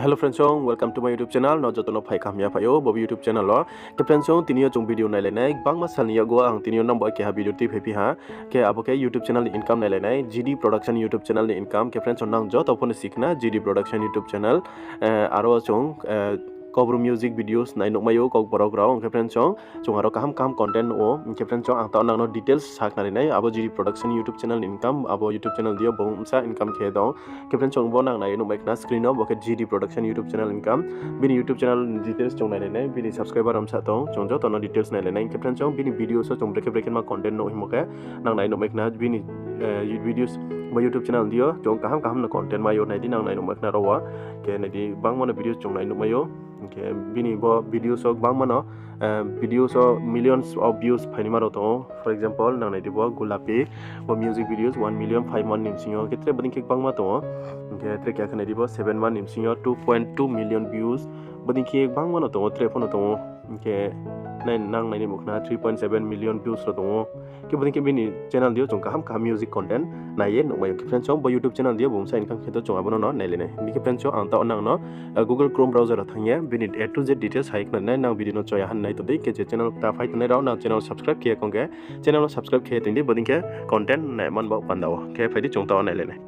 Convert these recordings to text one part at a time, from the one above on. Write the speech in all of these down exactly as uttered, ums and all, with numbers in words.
Hello friends song, welcome to my YouTube channel. Nrao joto no phai kaham ya phai ou bo YouTube channel wo. Khe friends song, tini yo chung video nailai nai. Gbangma sal ni yakgu wo ang tini yo nang bai keha video tuiphai phi ha. Khe abo khe YouTube channel ni income nailai nai, G D Production YouTube channel ni income. Khe friends song, nang joto pho no si khna G D Production YouTube channel. Aro chung Kaubru music videos nai nuhmai ou Kokborok rao. Hing khe friends song, chung aro kaham kaham content nuh ou. Hing khe friends song, ang taoh nang no details sakhnari nai abo G D Production YouTube channel ni income, abo YouTube channel deing yo bung bsa income khe tong. Khe friends song, bo nang nai nuhmai khna screen wo, bo khe G D Production YouTube channel income. Bini YouTube channel details chung nailai nai, bini subscriber bsa tong, chung joto no details nailai nai. Hing khe friends song, bini videos wo chung brekhe brekhe ma content nuh hingmo khe nang nai nuhmai khna bini videos, bo YouTube channel deing yo chung kaham kaham no content mai ou, nai di nang nai nuhmai khna aro wo. Khe nai di gbangma no videos chung nai nuhmai ou. Hing khe bini bo videos wo gbangma no videos wo millions of views phainaima rao tong ou. For example, nang nai di bo Gulapi, bo music videos one million five month ni bsing yo, hing khe tre bodei khe gbangma tong ou. Hing khe tre keha khe nai di bo seven month ni bsing yo two point two million views, bodei khe gbangma no tong ou, tre pho no tong ou. Hing khe nang nai ni nuh khna three point seven million views rao tong ou. Khe bodei khe bini channel deing yo chung kaham kaham music content nai ye nuhmai ou. Khe friends song, bo YouTube channel deing yo bung bsa income khe to chung abo no no nailai nai. Hing khe friends song, ang taoh nang no Google Chrome browser wo thanng ye bini A to Z details hai khna nai, nang video no choya ha nai tong di. Khe je channel kta phai tongnai rao, nang channel subscribe khe ya kong khe channel no subscribe khe ye tong di, bodei khe content nai man bo panda wo. Khe phai di chung taoh nailai nai.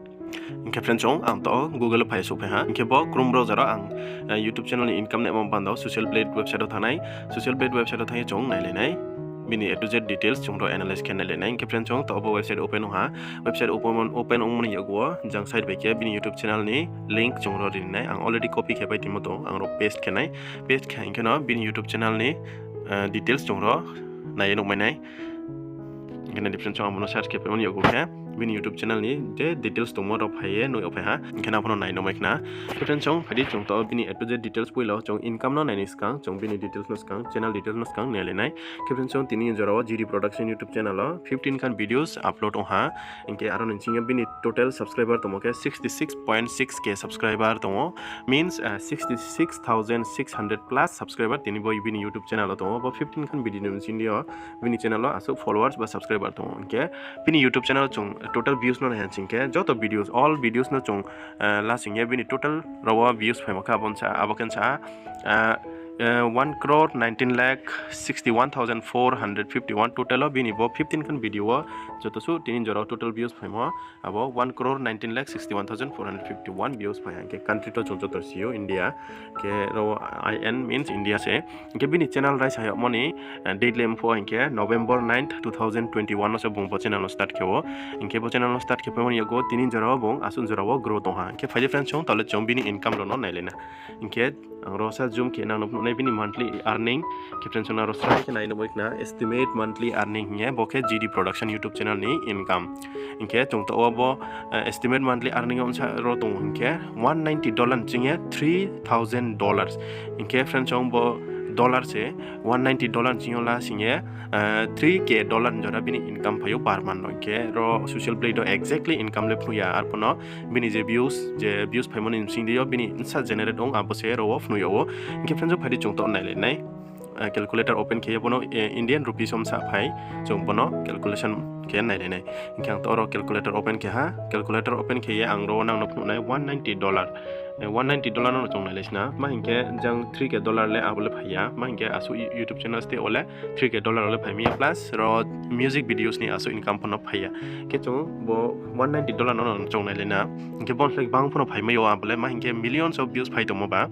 Hing khe friends song, ang taoh Google wo phai ye souhphai ha. Hing khe bo Chrome browser wo ang YouTube channel ni income naima panda wo Social Blade website wo thanng nai. Social Blade website wo thanng ye chung nailai nai. Bini A to Z details chung ro analyze khe nailai nai. Hing khe friends song, taoh bo website open ong ha. Website open ongmo ni yakgu wo jang side bai khe bini YouTube channel ni link chung ro ri nai. Ang already copy khe pai tongmo tong, ang ro paste khe nai. Paste khe hing khe no bini YouTube channel ni details chung ro nai ye nuhmai nai. Hing khe nai di friends song, ang bo no search khe paimo ni yakgu khe bini YouTube channel ni je details tongmo rao phai ye nuh yag phai ha. Hing khe nang pho no nai nuhmai khna. Khe friends song, phai di chung taoh bini A to Z details poila wo chung income no nai ni skang, chung bini details no skang, channel details no skang nailai nai. Khe friends song, tini jora wo G D Production YouTube channel wo fifteen khan videos upload ong ha. Hing khe aro ni bsing yo bini total subscriber tongmo khe sixty six point six K subscriber tong ou, means sixty six thousand six hundred plus subscriber tini bo bini YouTube channel wo tong ou. Bo fifteen khan video ni bsing yo bini channel wo asuh followers ba subscriber tong ou. Hing khe bini YouTube channel wo chung total views no nai ha sing khe, joto videos, all videos no chung lasing ye bini total rao wo views phaimo khe abo khe sa one crore nineteen lakh sixty one thousand four hundred fifty one total wo bini bo fifteen khan video wo joto suh tini jora wo total views phaimo abo one crore nineteen lakh sixty one thousand four hundred fifty one views phai ha. Hing khe country to chung joto si ou India. Khe ro I N means India se. Hing khe bini channel raisa yagmo ni date le mphuh hing khe November ninth, two thousand twenty one no se bung bo channel no start khe ou. Hing khe bo channel no start khe phaimo ni yakgu wo tini jora wo bung asuh jora wo grow tong ha. Hing khe phai di friends song, taoh le chung bini income rao no nailai na. Hing khe ang ro sa zoom khe nang no phnuh nai bini monthly earning. Khe friends song, nang ro srai khe nai nuhmai khna estimate monthly earning hing ye, bo khe G D Production YouTube channel ni income. Hing khe chung taoh wo bo estimate monthly earning wo bsa ro tong hing khe one ninety dollar ni ching ye three thousand dollars. Hing khe friends song, bo dollar se, one ninety dollar ni ching yo lasing ye three K dollar ni jora bini income phai ou per month no. Hing khe ro Social Blade wo exactly income le phnuh ya, arphuh no bini je views, je views phaimo ni bsing di yo bini bsa generate ong, abo se ro wo phnuh yag ou. Hing khe friends song, phai di chung taoh nailai nai. Calculator open khe ye bo no Indian rupees wo bsa phai, chung bo no calculation khe nailai nai. Hing khe ang taoh ro calculator open khe ha. Calculator open khe ye ang ro nang no phnuh nai one ninety dollar. One ninety dollar no chung nailai sna. Ma hing khe jang three K dollar le abo le phai ya. Ma hing khe asuh YouTube channel steh wo le three K dollar wo le phai mi ya, plus ro music videos ni asuh income pho no phai ya. Khe chung bo one ninety dollar no chung nailai na. Hing khe bo le gbang pho no phai mai ou abo le, ma hing khe millions of views phai tongmo ba.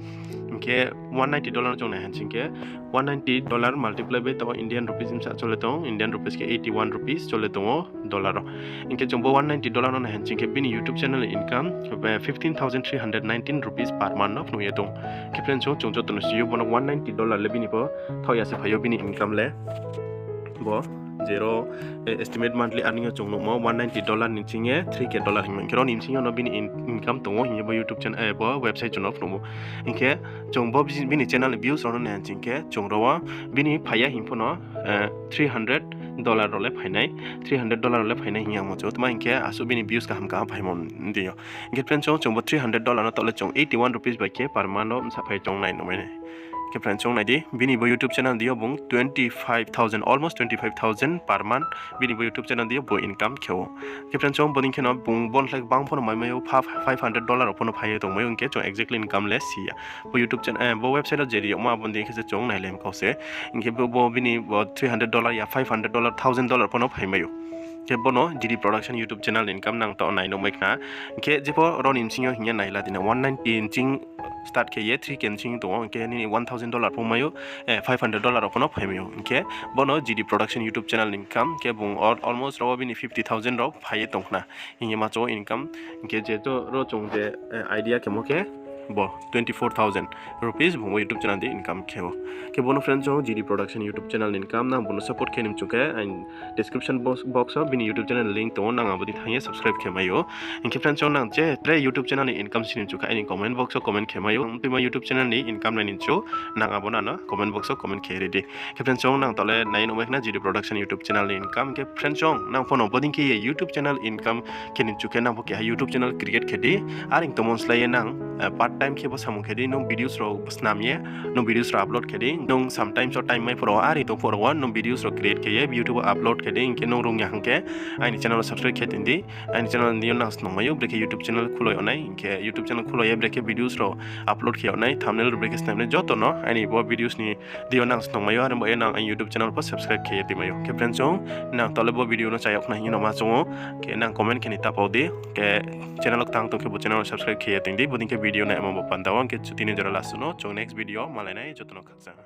Hing khe one ninety dollar no chung nai ha sing khe one ninety dollar multiply by taoh Indian rupees bsa chole tong, Indian rupees khe eighty one rupees chole tong ou dollar wo. Hing khe chung bo one ninety dollar no nai ha sing khe bini YouTube channel ni income fifteen thousand three hundred nineteen rupees per month no phnuh ye tong. Khe friends song, chung joto no si ou bo no one ninety dollar le bini pho thaoh ya se phai ou bini income le. Bo je ro estimate monthly earning yo chung nuhmo one ninety dollar ni ching ye three K dollar hingmo, hing khe ro ni bsing yo no bini income tong ou hing ye bo YouTube channel, bo website chung no phnuhmo. Hing khe chung bo bini channel ni views rao no nai ha sing khe chung ro wo bini phai ya hing pho no three hundred dollar rao le phai nai, three hundred dollar rao le phai nai hing ye ang mo chung ou. Tma hing khe asuh bini views kaham kaham phaimo deing yo. Hing khe friends song, chung bo three hundred dollar no taoh le chung eighty one rupees bai khe per month wo bsa phai chung nai nuhmai nai. Khe friends, chung nai di, bini bo YouTube channel di yo bung twenty five thousand, almost twenty five thousand per month bini bo YouTube channel di yo bo income khe ou. Khe friends, chung bodei khe no bung bo ni slái gbang pho no mai mai ou, five hundred dollar rao pho no phai ye tongmai ou, hing khe chung exactly income le si ya. Bo YouTube channel, bo website wo je ri yagmo abo ni dei khe se chung nailai kau se. Hing khe bo, bo bini bo three hundred dollar ya five hundred dollar, thousand dollar pho no phai mai ou. Khe bo no G D Production YouTube channel ni income nang taoh nai nuh mai khna. Hing khe jepho ro ni bsing yo hing ye naila di na, one ninety nching start khe ye three K nching tong ou, hing khe nini one thousand dollar pho mai ou, five hundred dollar rao pho no phai mai ou. Hing khe bo no G D Production YouTube channel ni income khe bung almost ro wo bini fifty thousand rao phai ye tong khna. Hing ye ma chung income, hing khe je to ro chung je idea khemo khe bo twenty four thousand rupees bung bo YouTube channel di income khe ou. Khe bo no friends, chung G D Production YouTube channel ni income nang bo no support khe ni mchung khe aini description box wo bini YouTube channel ni link tong ou, nang abo di thanng ye subscribe khe mai ou. Hing khe friends, chung nang je tre YouTube channel ni income si ni mchung khe aini comment box wo comment khe mai ou. Ang tuima YouTube channel ni income nai ni mchung, nang abo no ano comment box wo comment khe ri di. Khe friends, chung nang taoh le nai nuh mai khna G D Production YouTube channel ni income. Khe friends, chung nang pho no bodei khe ye YouTube channel income khe ni mchung khe nang pho keha YouTube channel create khe di. Are tongmo slái ye nang part time khe bo samung khe di, nung videos rao snam ye, nung videos rao upload khe di. Nung sometimes wo time mai phuh rao wo, are tong phuh rao wo nung videos rao create khe ye YouTube wo upload khe di. Hing khe nung rung ya hing khe aini channel wo subscribe khe tong di. Aini channel ni yo nang snung mai ou, brekhe YouTube channel khulo yag nai, hing khe YouTube channel khulo ye brekhe videos rao upload khe yag nai, thumbnail rao brekhe snam nai, joto no aini bo videos ni di yo nang snung mai ou, are bo ye nang aini YouTube channel pho subscribe khe ye tong mai ou. Khe friends, chung nang taoh le bo video no cha yag khna hing ye no ma chung ou, khe nang comment khe ni ta pau di, khe channel wo ktang tong khe bo channel wo subscribe khe ye tong di, bodei khe video naimo bo panda wo, hing khe chutini jora lasuh no, chung next video malai nai, joto no khakchang.